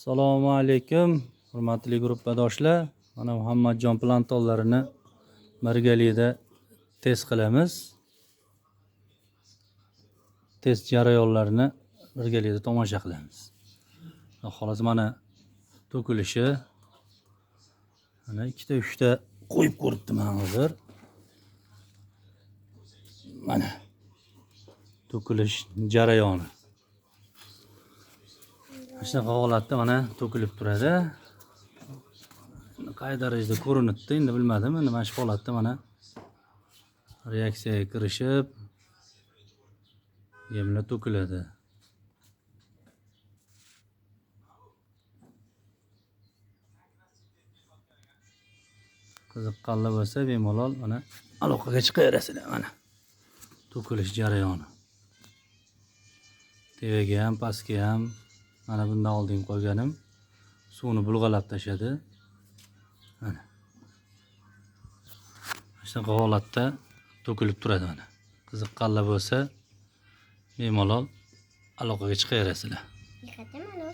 Assalomu alaykum, hurmatli gruppadoshlar. Mana Muhammadjon plantollarini birgalikda test qilamiz. Test jarayonlarini birgalikda tomosha qilamiz. Xolos, mana to'kilishi. Mana ikkita, uchta qo'yib ko'ribdiman hozir. Mana to'kilish jarayoni. Shunaqa holatda mana to'kilib turadi. Qay darajada ko'rinibdi, endi bilmadim. Endi mana shu holatda mana reaksiyaga kirishib yemlar to'kiladi. Qiziqqanlar bo'lsa bemalol mana aloqaga chiqaverasizlar mana. To'kilish jarayoni. Tevaga ham, pastga ham mana bundan oldin qo'yganim suvni bulg'alab tashladi. Mana. Shunaqa holatda to'kilib turadi mana. Qiziqqanlar bo'lsa bemalol aloqaga chiqaverasizlar. Yıkadım.